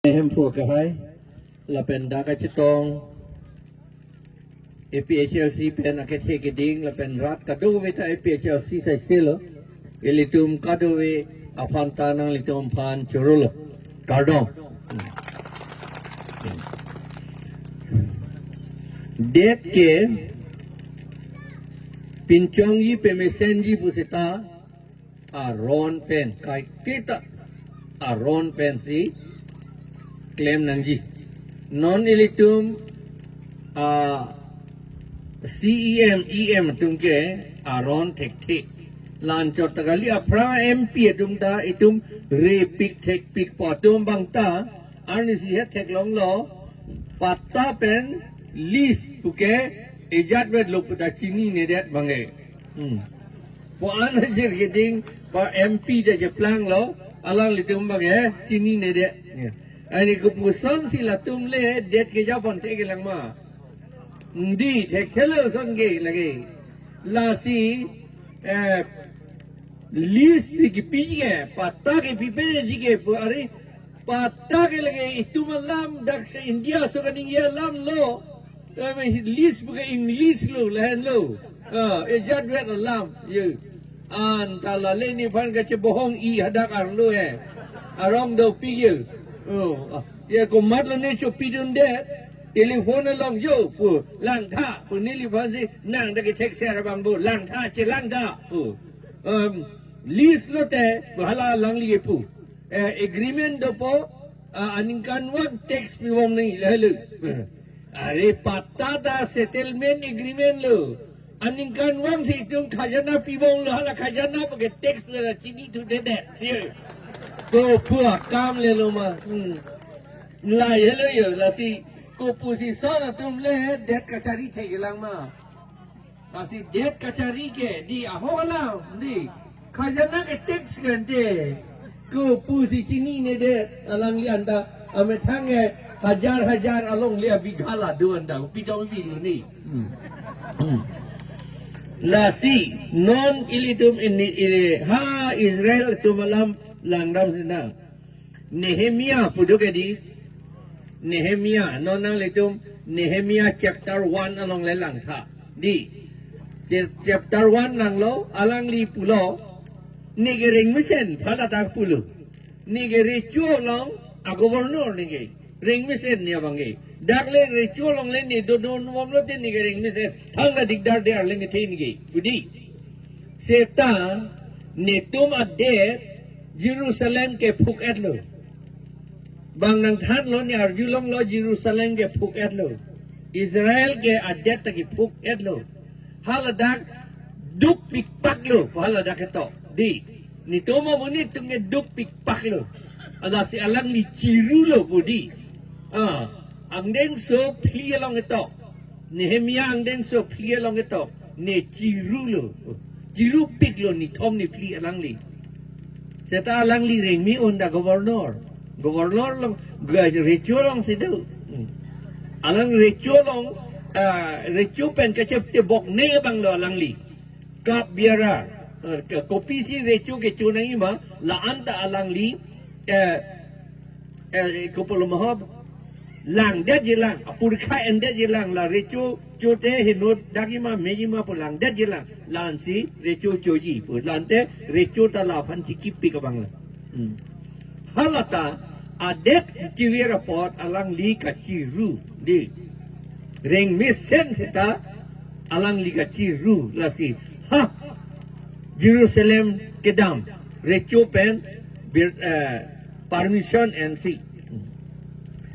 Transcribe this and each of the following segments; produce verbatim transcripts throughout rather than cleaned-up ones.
Hemphu akehai, lapen dak kachetong A P H L C pen akethe keding, lapen rat kadokave ta A P H L C saiselo. Ilitum kadokave aphan ta nanglitum aphan chorolo. Kardom. Det ke pinchongji pemesenji pu seta aron pen, kaiketa aron pensi klem nangji. Non ilitum a C E M, E M atum ke aron thekthe. La anchot ta kali, aphrang M P atum ta itum repik thekpik pu atum abang ta arnisi het theklonglo, patta pen lease puke ejat vetlo pu ta chininedet abang ke. Hmm. Pu-an ajir keding pa M P ta cheplanglo, alanglitum abang ke chininedet. Ya. Ani kopusonsi latum le det ke japon thekthelang ma? Dei, thekthelo ason ke lake. Lasi, eh, lease si kipi ke, patta ke pipeji ke pu ari, patta ke lake itum alam, dak ke India aso kaningje alamlo. Eh, lease puke English lo, lahenlo. Ah, ejat vet alam, ye. Anta la le nephan kachebohong-i hadak arlo he. Arong dopik ye. Oh, ah, ye komatlo ne chopidundet. Telephone along yo pu langtha pu neliphansi nang dak kethekser abang bo langtha, chelangtha pu. Um, lease lote hala alangli pu. Eh, agreement dopo, ah, aningkanvang tax pibom nangji lahelo. Are patta ta settlement agreement lo. Aningkanvangsi itum khajana pibomlo, hala khajana puke tax la chinithudedet. Ye. Kopu akam lelo ma. Hmm. Lahelo ye, lasi kopusison atum le det kachari thekthelang ma? Lasi det kachari ke dei, aho alam dei. Khajana ke tax ke ante. Kopusi chininedet, alangli anta amethang ke hajar hajar along le abigha la do anta, pitong bilu ni. Hmm. Hmm. Lasi non ilitum ini, ini ha Israel atum alam langdam sinang. Nehemia pu do ke dei. Nehemia, non nanglitum Nehemia chapter one along le langtha. Dei. Cha-, chapter one langlo, alangli pulo, ne ke rengmesen, phala ta pulo. Ne ke recho along a-governor ne ke. Rengmesen ne abang ke. Dak le recho along le ne dodun bomlo te ne ke rengmesen. Thangta dikdar de arleng kethe ne ke. Pu dei. Seta netum adet Jerusalem ke phuk-etlo. Bang nangthanlo, ne arjulonglo, Jerusalem ke phuk-etlo. Israel ke adet ta kephuk-etlo. Haladak dukpikpaklo, haladak ketok. Dei. Netum amonit atum ke dukpikpaklo. Lasi alangli chirulo pu dei. Ah, angdengso phli along ketok. Nehemia angdengso phli along ketok. Ne chirulo. Chirupiklo nithom niphli alangli. Seta alangli rengme-un ta governor. Governor along, ga-, recho alongsi do. Hmm. Alang recho along, ah, recho pen kacheptebok ne abanglo alangli. Cup bearer. Eh, ke-, kopisi recho kecho nangji ma, la anta alangli, eh, eh, kopilo ma ho, langdetji lang, apurkha endetji lang, la recho chote henodakji ma, meji ma pu langdetji lang, la-ansi recho choji pu, la ante recho ta laphan chikipik abang la. Hmm. Halata adet kever apot alangli kachiru dei. Rengmesen seta alangli kachiru lasi. Ha! Jerusalem kedam. Recho pen bir-, eh, permission ensi.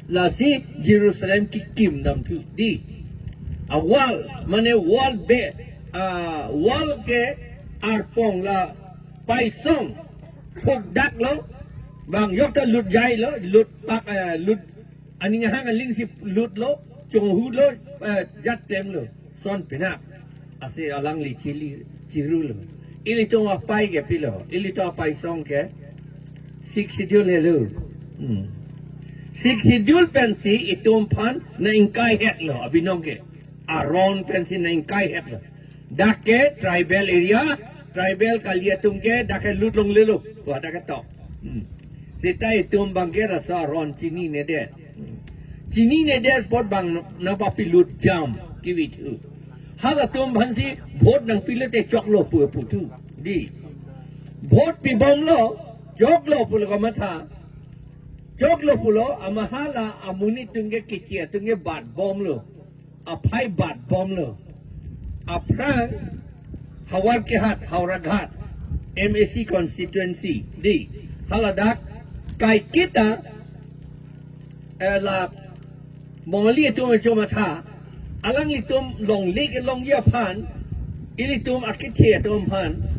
Lasi Jerusalem kekim damthu dei. A-wall, mane wall be, ah, wall ke arpong la paisong phukdaklo, bang yok ta lutjailo, lutpak, eh, lut, aning ahang alingsi lutlo, chonghulo, eh, jat temlo, son pinak. Lasi alangli chili, chirulo. Ilitum apei ke pilo, ilitum apaisong ke Sixth Schedule helo. Hmm. Sixth Schedule pensi itum aphan nang-ingkaihetlo, abinong ke. Aron pensi nang-ingkaihetlo. Dak ke tribal area, tribal kali atum ke dak ke lut longlelo. Pu dak ketok. Hmm. Seta itum abangke laso aron chininedet. Chininedet apot bang nangpapilut jam kivithu. Halatum aphansi vote nangpilote choklo pu puthu. Dei. Vote pibomlo, choklo pulo kamatha. Choklo pulo, amat hala amonit atum ke, keche atum ke batbomlo. Aphai batbomlo. Aphrang Howraghat, Howraghat, M A C constituency, dei, haladak kaiketa, eh, la Bongali atum achomatha, alanglitum longle kelongji aphan, ilitum akethe atum aphan,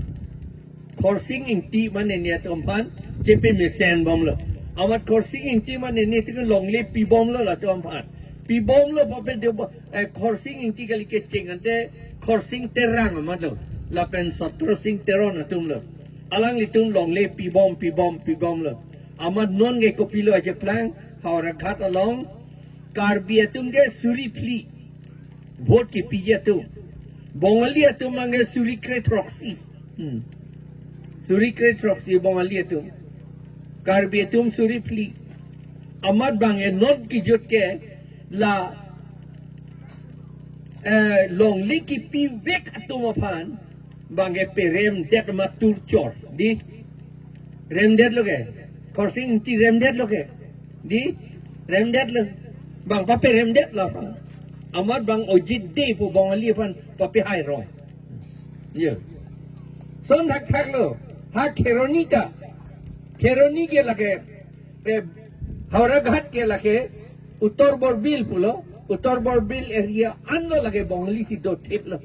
Khorsing Engti mane ne atum aphan chepemesenbomlo. Amat Khorsing Engti mane ne atum longle pibomlo latum aphan. Pibomlo pape de, eh, Khorsing Engti kali, kecheng ante Khorsing Terang amatlo. Lapen Satrasing Teron atumlo. Alanglitum longle pibom, pibom, pibomlo. Amat non ke kopilo acheplang, Howraghat along Karbi atum ke suri phli vote kepiji atum. Bongali atum abangke suri kre throksi. Hmm. Suri kre throksi Bongali atum. Karbi atum suri phli. Amat abangke non kijut ke la, eh, longle kipivek atum aphan abangke peremdet amat turchor. Dei. Remdetlo ke. Khorsing Engti remdetlo ke. Dei. Remdetlo. Bang paperemdetlo bang. Amat bang Ajit Dey pu Bongali aphan papehai rong. Yo. Lason thakthaklo. Ha Kheroni ta. Kheroni ke lake, eh, Howraghat ke lake Uttar Borbil pulo. Uttar Borbil area anlo lake Bongali si dothiplo.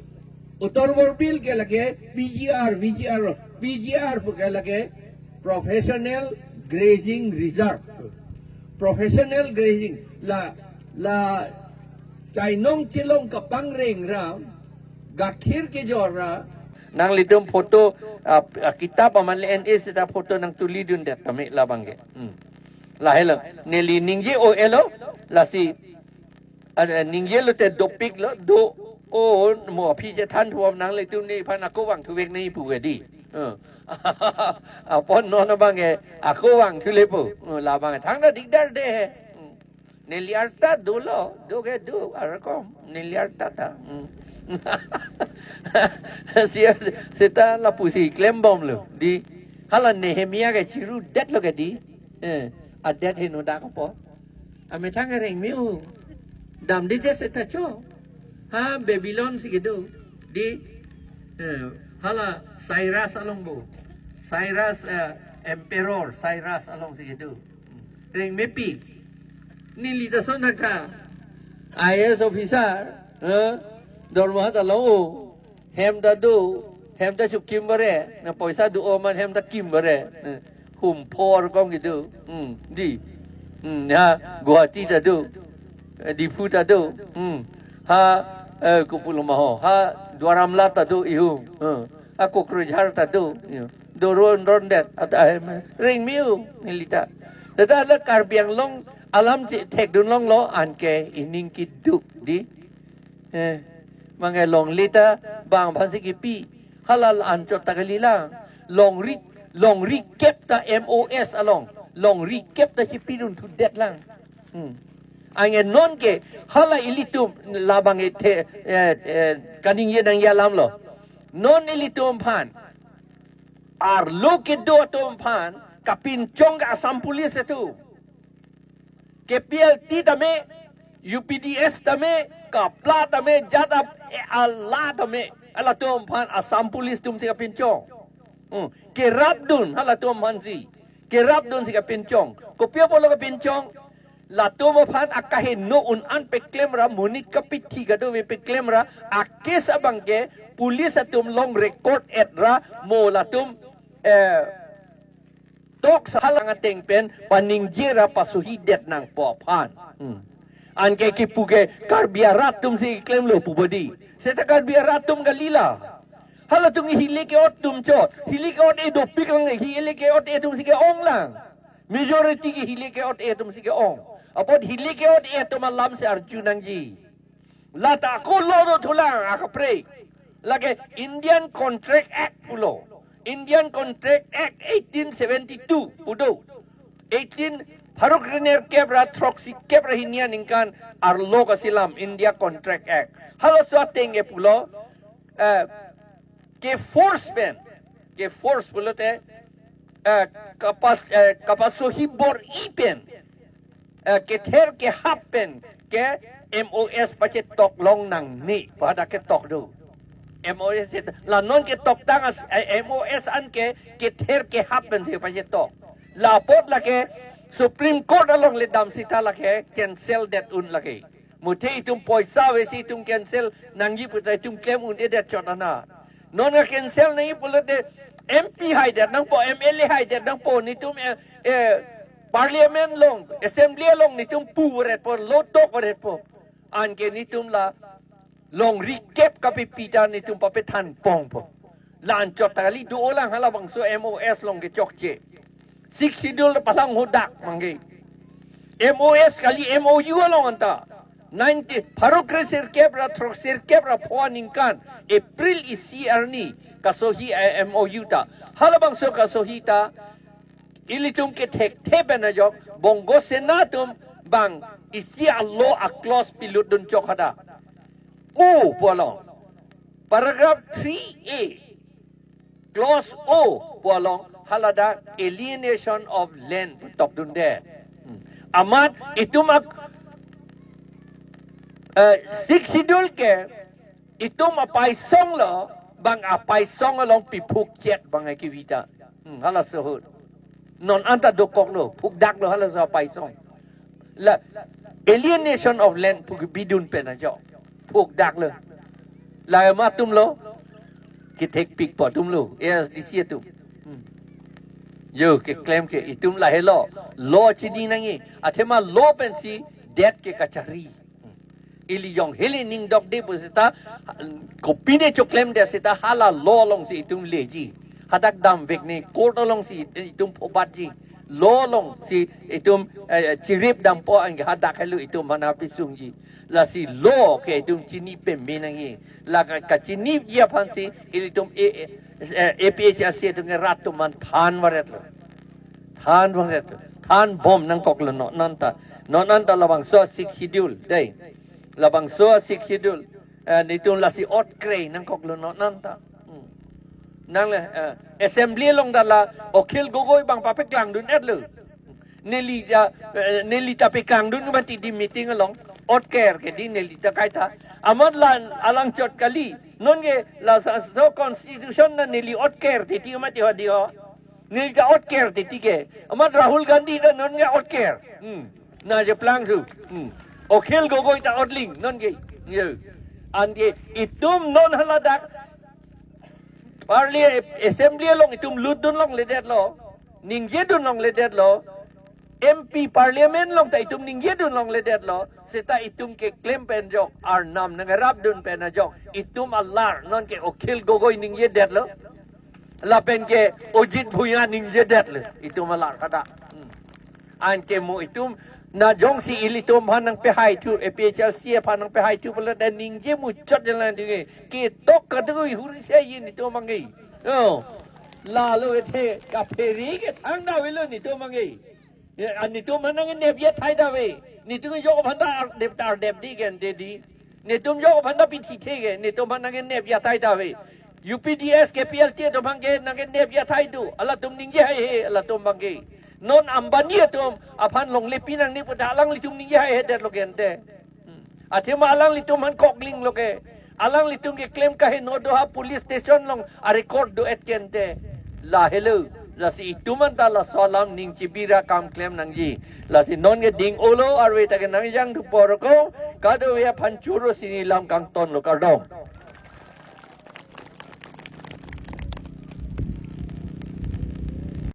Uttar Borbil ke lake P G R, P G R, P G R pu ke lake Professional Grazing Reserve. Professional grazing. La, la chainong chelong kapangreng ra, gakhir kejor ra. Nanglitum photo, ah, ah, kitap aman le N S ta photo nangtulidundet tame labangke. Hmm. Lahelo. Neli ningje-o-elo, lasi ah, ningjelo te dopiklo, do, o, mo aphi chethan thuam nanglitum nephan ako vangthuvek nangji pu ke dei. Eh. Apot non abangke ako vangthulepo. Eh, labang thangta dikdar dei he. Hmm. Neli arta dolo, do ke do, arkom, neli arta ta. Hmm. Si, seta lapusi klembomlo, dei. Hala Nehemia ke chirudetlo ke dei. Eh, adet henodak apot. Amethang areng miu. Damdedet seta cho. Ha Babylon si kedo. Dei, eh, hala Cyrus along bo. Cyrus, eh, Emperor Cyrus along si kedo. Reng mepi. Neli ta lason thakthak. I A S officer, eh, dorma ta long-o. Hem ta do, hem ta chukkim bare, na poisa do-o amat hem ta kim bare. Eh, hum phor kong kedo. Hmm, dei. Hmm, ha, Guwahati ta do. Eh, Diphu ta do. Hmm. Ha, eh, kopulo ma ho. Ha, Duar Amla ta do ihum. Hmm. Ha, Kokrajhar ta do. Yo. Doron rondet. Ata hem. Reng miu, neli ta. Tata la Karbi Anglong alam chethekdun longlo anke ining kiduk dei. Eh, mane longle ta bang aphansi kipi. Hala anchot ta kalilang. Longri, longri kep ta M O S along. Longri kep ta chipidun thudet lang. Hmm. Anke non ke hala ilitum labang ethe, eh, eh, kaningje nangji alamlo. Non ilitum aphan. Arlo kedo atum aphan kapinchong ke Assam Police atum. K P L T tame, U P D S tame, KAPLA tame, jat ap, eh, ala tame. Halatum aphan Assam Police atumsi kapinchong. Hmm. Kerapdun, halatum aphansi. Kerapdunsi kapinchong. Kopi apotlo kapinchong? Latum aphan akaheno un-an peklemra, monit kapithi kadokave peklemra, a-case abangke, police atum along record-et ra, mo latum, eh, tok sahalang ateng pen paningje ra pasuhidet nangpo aphan. Hmm. Anke kipu ke Karbi arat atumsi klemlo pu bodi. Seta Karbi arat atum kalila. Halatum hile ke-ot atum cho. Hile ke-ot-e dopik lang, hile ke-ot-e atumsi ke-ong lang. Majority ke hile ke-ot-e atumsi ke-ong. Apot hile ke-ot-e atum alamsi arju nangji. Lata ako lo do thulang akaprek. Lake Indian Contract Act pulo. Indian Contract Act eighteen seventy-two pu do. eighteen, pharo krenerkep ra throksi kep ra hini aningkan arlo kasilam India Contract Act. Halaso ateng ke pulo, eh, ke force pen, ke force pulote, eh, kapas, eh, kapasohi bor-i pen, eh, kether kehap pen ke M O S pachetok longnangne pu hadak ketok do. M O S la non ketoktang as, eh, M O S an ke kether kehap pen si pachetok. La apot lake Supreme Court along le dam sita lake cancel det un lake. Muthe itum poisa avesi itum cancel nangji puta itum klem un-edet chot ana. Non ke cancel nangji pulote M P haidet nangpo, M L A haidet nangpo, netum, eh, eh, Parliament along, Assembly along netum puretpo, lo tokretpo. Anke netum la longri kep kapipi ta netum papethan pongpo. La anchot ta kali, do-olang halabangso M O S along kechokche. Sixth Schedule ta palang hodak mangge. M O S kali, M O U along anta. Nineteen, pharo kresirkep ra throksirkep ra pho aningkan April isi arni kasohi, eh, M O U ta. Halabangso kasohi ta ilitum kethekthe pen ajok Bongo Sena atum bang isi alo a-clause pilutdun chok hadak. O pu along, paragraph three A, clause O pu along haladak alienation of land pu tokdunde. Hmm. Amat itum ak, eh, Sixth Schedule ke itum apaisong lo, bang apaisong along piphuk chet bang akivita. Hmm, halaso ahut. Non anta dokoklo, phukdaklo halaso apaisong. La alienation of land pu kebidun pen ajok phukdaklo. La ema atumlo, kethekpikpo atumlo, A S D C atum. Hmm. Yo, keklem ke itum lahelo, lo chini nangji, athema lo pensi det ke kachari. Ili jong hili ning dokde pu seta, kopine choklemde seta hala lo alongsi itum leji. Hadak damvek ne court alongsi itum phobatji. Lo alongsi itum, eh, chirip dampo anke hadak helo itum mana pisungji. Lasi lo ke itum chini peme nangji. La ka, kachiniji aphansi ilitum, eh, eh, eh, A P H L C atum ke rat atum aphan than varetlo. Than varetlo. Thanbom nangkoklo non anta. Non anta labangso Sixth Schedule dei. Labangso Sixth Schedule, eh, netum lasi otkre nangkoklo non anta. Hmm. Nangle, eh, Assembly along ta la Akhil Gogoi bang papeklangdun-etlo. Neli ta, eh, neli ta peklangdun mati di meeting along. Otker ke di neli ta kaita. Amat la alang chot kali. Non ke laso constitution na neli otker titi mati ho di ho. Neli ta otker titi ke. Amat Rahul Gandhi ta non ke otker. Hmm. Na je plangthu. Hmm. Akhil Gogoi ta otling non ke. Ye. Anke itum non haladak Parli-, Assembly along itum lutdun longledetlo. Ningjedun longledetlo. M P Parliament along ta itum ningjedun longledetlo. Seta itum keklem pen ajok, arnam nangrapdun pen ajok, itum alar non ke Akhil Gogoi ningjedetlo. Lapen ke Ajit Bhuyan ningjedetlo. Itum alar kata. Hmm. Anke mo itum na jongsi ilitum aphan nangpehaithu, A P H L C aphan nangpehaithu pulote ningje muchot jalan dinge. Ketok kadui huri se yin itum mangge. Oh. Lalo ethe kaphere ke thangdavelo netum mangge. Ye, a netum aphan nangnep ya thaidave. Netum jok aphan ta ardep ta ardep di gente di. Netum jok aphan ta pithithe ke. Netum aphan nangnep ya thaidave. U P D S ke P L T atum aphan ke nangnep ya thaidu. Alatum ningje haihe, alatum abangke. Non Ambani atum aphan longle pinangne puta alanglitum ningje haihedetlo gente. Hmm. Athema alanglitum aphan koklinglo ke. Alanglitum keklem kaheno do ha police station along a-record do-et gente. Lahelo. Lasi itum anta laso alam ning chibira kam klem nangji. Lasi non ke ding-olo arve ta ke nangjangthu porko. Kadokave aphan choro sini lam kangtonlo, kardom.